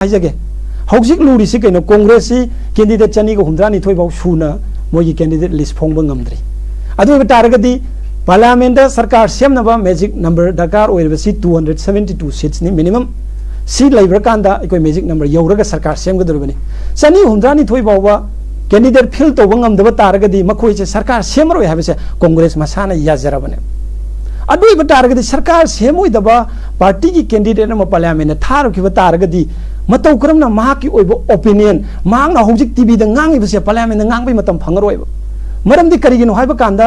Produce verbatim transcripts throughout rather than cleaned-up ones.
ꯍꯥꯏꯖꯒꯦ, ꯍꯧꯖꯤꯛ ꯂꯨꯔꯤꯁꯤ ꯀꯩꯅꯣ? ꯀꯣꯡꯒ꯭ꯔꯦꯁꯁꯤ candidate ꯆꯅꯤꯒ ꯍꯨꯝꯗ꯭ꯔꯥ ꯅꯤꯊꯣꯏ ꯐꯥꯎ ꯁꯨꯅ ꯃꯣꯏꯒꯤ candidate list ꯐꯣꯡꯕ ꯉꯝꯗ꯭ꯔꯤ꯫ ꯑꯗꯨ ꯑꯣꯏꯕ ꯇꯥꯔꯒꯗꯤ parliamentꯇ ꯁꯔꯀꯥꯔ ꯁꯦꯝꯅꯕ magic number ꯗꯔꯀꯥꯔ ꯑꯣꯏꯔꯤꯕꯁꯤ two hundred seventy two seatsꯅꯤ minimum꯫ ꯁꯤ ꯂꯩꯕ꯭ꯔꯀꯥꯟꯗ ꯑꯩꯈꯣꯏ magic number ꯌꯧꯔꯒ ꯁꯔꯀꯥꯔ ꯁꯦꯝꯒꯗꯧꯔꯤꯕꯅꯤ꯫ ꯆꯅꯤ ꯍꯨꯝꯗ꯭ꯔꯥ ꯅꯤꯊꯣꯏ ꯐꯥꯎꯕ candidate fill ꯇꯧꯕ ꯉꯝꯗꯕ ꯇꯥꯔꯒꯗꯤ ꯃꯈꯣꯏꯁꯦ ꯁꯔꯀꯥꯔ ꯁꯦꯝꯃꯔꯣꯏ ꯍꯥꯏꯕꯁꯦ ꯀꯣꯡꯒ꯭ꯔꯦꯁ ꯃꯁꯥꯅ ꯌꯥꯖꯔꯕꯅꯦ꯫ ꯑꯗꯨ ꯑꯣꯏꯕ ꯇꯥꯔꯒꯗꯤ ꯁꯔꯀꯥꯔ ꯁꯦꯝꯃꯣꯏꯗꯕ partyꯒꯤ candidate ꯑꯃ parliamentꯇ ꯊꯥꯔꯛꯈꯤꯕ ꯇꯥꯔꯒꯗꯤ ꯃꯇꯧ ꯀꯔꯝꯅ ꯃꯍꯥꯛꯀꯤ ꯑꯣꯏꯕ opinion, ꯃꯍꯥꯛꯅ ꯍꯧꯖꯤꯛ TVꯗ ꯉꯥꯡꯉꯤꯕꯁꯦ parliamentꯇ ꯉꯥꯡꯕꯒꯤ ꯃꯇꯝ ꯐꯪꯉꯔꯣꯏꯕ꯫ ꯃꯔꯝꯗꯤ ꯀꯔꯤꯒꯤꯅꯣ ꯍꯥꯏꯕ ꯀꯥꯟꯗ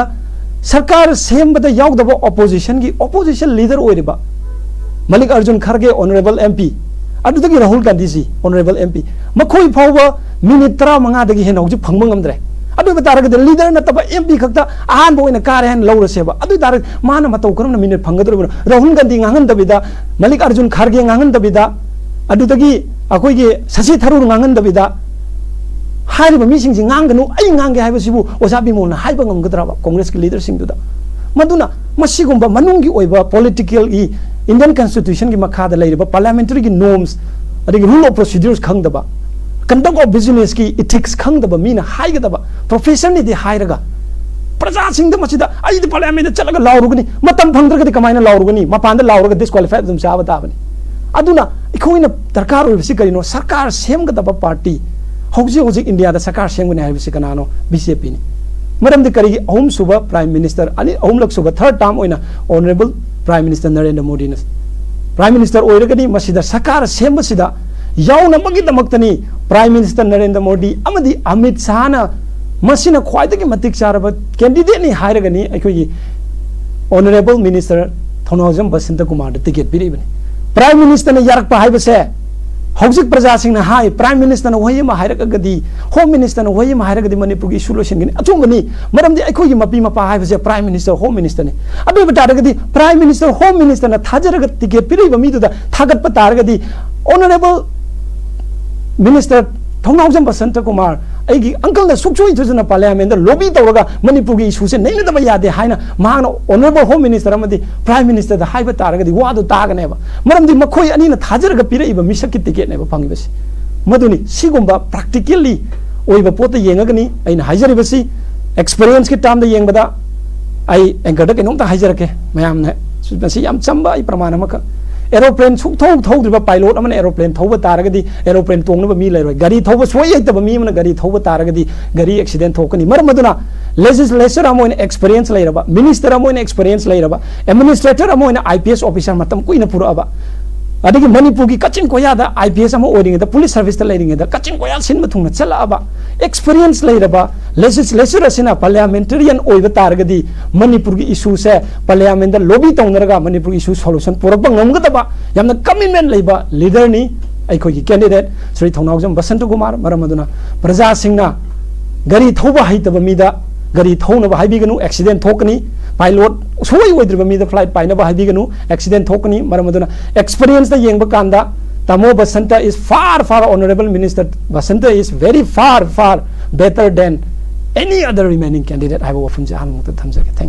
ꯁꯔꯀꯥꯔ ꯁꯦꯝꯕꯗ ꯌꯥꯎꯗꯕ oppositionꯒꯤ opposition leader ꯑꯣꯏꯔꯤꯕ ꯃꯜꯂꯤꯛ ꯑꯔꯖꯨꯟ ꯈꯔꯒꯦ honourable MP, ꯑꯗꯨꯗꯒꯤ ꯔꯥꯍꯨꯜ ꯒꯥꯟꯙꯤꯖꯤ honourable MP, ꯃꯈꯣꯏ ꯐꯥꯎꯕ minute ꯇꯔꯥꯃꯉꯥꯗꯒꯤ ꯍꯦꯟꯅ ꯍꯧꯖꯤꯛ ꯐꯪꯕ ꯉꯝꯗ꯭ꯔꯦ꯫ ꯑꯗꯨ ꯑꯣꯏꯕ ꯇꯥꯔꯒꯗꯤ leader ꯅꯠꯇꯕ MP ꯈꯛꯇ ꯑꯍꯥꯟꯕ ꯑꯣꯏꯅ ꯀꯥꯔꯦ ꯍꯥꯏꯅ ꯂꯧꯔꯁꯦꯕ꯫ ꯑꯗꯨ ꯑꯣꯏ ꯇꯥꯔꯒꯗꯤ ꯃꯥꯅ ꯃꯇꯧ ꯀꯔꯝꯅ minute ꯐꯪꯒꯗꯧꯔꯤꯕꯅꯣ? ꯔꯥꯍꯨꯜ ꯒꯥꯟꯙꯤ ꯉꯥꯡꯍꯟꯗꯕꯤꯗ, ꯃꯜꯂꯤꯛ ꯑꯔꯖꯨꯟ ꯈꯥꯔꯒꯦ ꯉꯥꯡꯍꯟꯗꯕꯤꯗ, ꯑꯗꯨꯗꯒꯤ ꯑꯩꯈꯣꯏꯒꯤ ꯁꯁꯤ ꯊꯔꯨꯔ ꯉꯥꯡꯍꯟꯗꯕꯤꯗ, ꯍꯥꯏꯔꯤꯕ ꯃꯤꯁꯤꯡꯁꯤ ꯉꯥꯡꯒꯅꯨ, ꯑꯩ ꯉꯥꯡꯒꯦ ꯍꯥꯏꯕꯁꯤꯕꯨ ꯑꯣꯖꯥ ꯕꯤꯃꯣꯜꯅ ꯍꯥꯏꯕ ꯉꯝꯒꯗ꯭ꯔꯕ ꯀꯣꯡꯒ꯭ꯔꯦꯁꯀꯤ leaderꯁꯤꯡꯗꯨꯗ? ꯃꯗꯨꯅ ꯃꯁꯤꯒꯨꯝꯕ ꯃꯅꯨꯡꯒꯤ ꯑꯣꯏꯕ politicalꯒꯤ, Indian Constitutionꯒꯤ ꯃꯈꯥꯗ ꯂꯩꯔꯤꯕ parliamentary norms, ꯑꯗꯒꯤ rule of procedures ꯈꯪꯗꯕ, conduct of businessꯀꯤ ethics ꯈꯪꯗꯕ ꯃꯤꯅ ꯍꯥꯏꯒꯗꯕ, professorꯅꯤꯗꯤ ꯍꯥꯏꯔꯒ ꯄ꯭ꯔꯖꯥꯁꯤꯡꯗ ꯃꯁꯤꯗ ꯑꯩꯗꯤ parliamentꯇ ꯆꯠꯂꯒ ꯂꯥꯎꯔꯨꯒꯅꯤ, ꯃꯇꯝ ꯐꯪꯗ꯭ꯔꯒꯗꯤ ꯀꯃꯥꯏꯅ ꯂꯥꯎꯔꯨꯒꯅꯤ? ꯃꯄꯥꯟꯗ ꯂꯥꯎꯔꯒ disqualified ꯑꯗꯨꯝ ꯆꯥꯕ ꯇꯥꯕꯅꯤ꯫ ꯑꯗꯨꯅ ꯑꯩꯈꯣꯏꯅ ꯗꯔꯀꯥꯔ ꯑꯣꯏꯕꯁꯤ ꯀꯔꯤꯅꯣ? ꯁꯔꯀꯥꯔ ꯁꯦꯝꯒꯗꯕ party, ꯍꯧꯖꯤꯛ ꯍꯧꯖꯤꯛ Indiaꯗ ꯁꯔꯀꯥꯔ ꯁꯦꯝꯒꯅꯤ ꯍꯥꯏꯕꯁꯤ ꯀꯅꯥꯅꯣ? BJPꯅꯤ꯫ ꯃꯔꯝꯗꯤ ꯀꯔꯤꯒꯤ? ꯑꯍꯨꯝꯁꯨꯕ prime minister, ꯑꯅꯤ, ꯑꯍꯨꯝꯂꯛ ꯁꯨꯕ, third term ꯑꯣꯏꯅ honourable prime minister ꯅꯔꯦꯟꯗ꯭ꯔ ꯃꯣꯗꯤꯅ prime minister ꯑꯣꯏꯔꯒꯅꯤ꯫ ꯃꯁꯤꯗ ꯁꯔꯀꯥꯔ ꯁꯦꯝꯕꯁꯤꯗ ꯌꯥꯎꯅꯕꯒꯤꯗꯃꯛꯇꯅꯤ prime minister ꯅꯔꯦꯟꯗ꯭ꯔ ꯃꯣꯗꯤ ꯑꯃꯗꯤ ꯑꯃꯤꯠ ꯁꯥꯍꯅ ꯃꯁꯤꯅ ꯈ꯭ꯋꯥꯏꯗꯒꯤ ꯃꯇꯤꯛ ꯆꯥꯔꯕ candidateꯅꯤ ꯍꯥꯏꯔꯒꯅꯤ ꯑꯩꯈꯣꯏꯒꯤ honourable minister ꯊꯧꯅꯥꯎꯖꯝ ꯕꯁꯟꯇ ꯀꯨꯃꯥꯔꯗ ticket ꯄꯤꯔꯛꯏꯕꯅꯤ꯫ Prime ministerꯅ ꯌꯥꯔꯛꯄ ꯍꯥꯏꯕꯁꯦ ꯍꯧꯖꯤꯛ ꯄ꯭ꯔꯖꯥꯁꯤꯡꯅ ꯍꯥꯏ, prime ministerꯅ ꯋꯥꯍꯩ ꯑꯃ ꯍꯥꯏꯔꯛꯑꯒꯗꯤ, home ministerꯅ ꯋꯥꯍꯩ ꯑꯃ ꯍꯥꯏꯔꯒꯗꯤ ꯃꯅꯤꯄꯨꯔꯒꯤ issue ꯂꯣꯏꯁꯤꯟꯒꯅꯤ꯫ ꯑꯆꯨꯝꯕꯅꯤ, ꯃꯔꯝꯗꯤ ꯑꯩꯈꯣꯏꯒꯤ ꯃꯄꯤ ꯃꯄꯥ ꯍꯥꯏꯕꯁꯦ prime minister, home ministerꯅꯤ꯫ ꯑꯗꯨ ꯑꯣꯏꯕ ꯇꯥꯔꯒꯗꯤ prime minister, home ministerꯅ ꯊꯥꯖꯔꯒ ticket ꯄꯤꯔꯛꯏꯕ ꯃꯤꯗꯨꯗ ꯊꯥꯒꯠꯄ ꯇꯥꯔꯒꯗꯤ honourable minister ꯊꯧꯅꯥꯎꯖꯝ ꯕꯁꯟꯇ ꯀꯨꯃꯥꯔ ꯑꯩꯒꯤ uncle ꯅ ꯁꯨꯡꯁꯣꯏ ꯁꯣꯏꯗꯅ parliament ꯇ lobby ꯇꯧꯔꯒ ꯃꯅꯤꯄꯨꯔꯒꯤ issue ꯁꯦ ꯅꯩꯅꯗꯕ ꯌꯥꯗꯦ ꯍꯥꯏꯅ ꯃꯍꯥꯛꯅ honourable home minister ꯑꯃꯗꯤ prime minister ꯗ ꯍꯥꯏꯕ ꯇꯥꯔꯒꯗꯤ ꯋꯥꯗꯨ ꯇꯥꯒꯅꯦꯕ꯫ ꯃꯔꯝꯗꯤ ꯃꯈꯣꯏ ꯑꯅꯤꯅ ꯊꯥꯖꯔꯒ ꯄꯤꯔꯛꯏꯕ ꯃꯤꯁꯛꯀꯤ ticket ꯅꯦꯕ ꯐꯪꯉꯤꯕꯁꯤ꯫ ꯃꯗꯨꯅꯤ ꯁꯤꯒꯨꯝꯕ practically ꯑꯣꯏꯕ ꯄꯣꯠꯇ ꯌꯦꯡꯉꯒꯅꯤ ꯑꯩꯅ ꯍꯥꯏꯖꯔꯤꯕꯁꯤ꯫ Experience ꯀꯤ term ꯗ ꯌꯦꯡꯕꯗ ꯑꯩ anchor ꯗ ꯀꯩꯅꯣꯝꯇ ꯍꯥꯏꯖꯔꯛꯀꯦ ꯃꯌꯥꯝꯅ꯫ ꯃꯁꯤ ꯌꯥꯝ ꯆꯝꯕ ꯑꯩ ꯄ꯭ꯔꯃꯥꯟ ꯑꯃꯈꯛ꯫ Aeroplane ꯁꯨꯛꯊꯧ ꯊꯧꯗ꯭ꯔꯤꯕ pilot ꯑꯃꯅ aeroplane ꯊꯧꯕ ꯇꯥꯔꯒꯗꯤ aeroplane ꯇꯣꯡꯅꯕ ꯃꯤ ꯂꯩꯔꯣꯏ꯫ ꯒꯥꯔꯤ ꯊꯧꯕ ꯁꯨꯡꯍꯩ ꯍꯩꯇꯕ ꯃꯤ ꯑꯃꯅ ꯒꯥꯔꯤ ꯊꯧꯕ ꯇꯥꯔꯒꯗꯤ ꯒꯥꯔꯤ accident ꯊꯣꯛꯀꯅꯤ꯫ ꯃꯔꯝ ꯑꯗꯨꯅ legislature ꯑꯃ ꯑꯣꯏꯅ experience ꯂꯩꯔꯕ, minister ꯑꯃ ꯑꯣꯏꯅ experience ꯂꯩꯔꯕ, administrator ꯑꯃ ꯑꯣꯏꯅ I P S officer ꯃꯇꯝ ꯀꯨꯏꯅ ꯄꯨꯔꯛꯑꯕ, ꯑꯗꯒꯤ ꯃꯅꯤꯄꯨꯔꯒꯤ ꯀꯥꯆꯤꯟ ꯀꯣꯌꯥꯗ I P S ꯑꯃ ꯑꯣꯏꯔꯤꯉꯩꯗ, police service ꯇ ꯂꯩꯔꯤꯉꯩꯗ ꯀꯥꯆꯤꯟ ꯀꯣꯌꯥ ꯁꯤꯟꯕ ꯊꯨꯡꯅ ꯆꯠꯂꯛꯑꯕ experience ꯂꯩꯔꯕ legislature ꯑꯁꯤꯅ parliamentarian ꯑꯣꯏꯕ ꯇꯥꯔꯒꯗꯤ ꯃꯅꯤꯄꯨꯔꯒꯤ issue ꯁꯦ parliament ꯇ lobby ꯇꯧꯅꯔꯒ ꯃꯅꯤꯄꯨꯔꯒꯤ issue solution ꯄꯨꯔꯛꯄ ꯉꯝꯒꯗꯕ ꯌꯥꯝꯅ commitment ꯂꯩꯕ leader ꯅꯤ ꯑꯩꯈꯣꯏꯒꯤ candidate ꯁ꯭ꯔꯤ ꯊꯧꯅꯥꯎꯖꯝ ꯕꯁꯟꯇ ꯀꯨꯃꯥꯔ꯫ ꯃꯔꯝ ꯑꯗꯨꯅ ꯄ꯭ꯔꯖꯥꯁꯤꯡꯅ ꯒꯥꯔꯤ ꯊꯧꯕ ꯍꯩꯇꯕ ꯃꯤꯗ ꯒꯥꯔꯤ ꯊꯧꯅꯕ ꯍꯥꯏꯕꯤꯒꯅꯨ, accident ꯊꯣꯛꯀꯅꯤ꯫ Pilot ꯁꯨꯡꯑꯣꯏ ꯑꯣꯏꯗ꯭ꯔꯤꯕ ꯃꯤꯗ flight ꯄꯥꯏꯅꯕ ꯍꯥꯏꯕꯤꯒꯅꯨ, accident ꯊꯣꯛꯀꯅꯤ꯫ ꯃꯔꯝ ꯑꯗꯨꯅ experience ꯇ ꯌꯦꯡꯕ ꯀꯥꯟꯗ ꯇꯥꯃꯣ Basanta is far, far, honourable minister Basanta is very far, far better than any other remaining candidate ꯍꯥꯏꯕ ꯋꯥꯐꯝꯁꯦ ꯑꯍꯥꯟꯕꯃꯛꯇ ꯊꯝꯖꯒꯦ꯫ Thank you꯫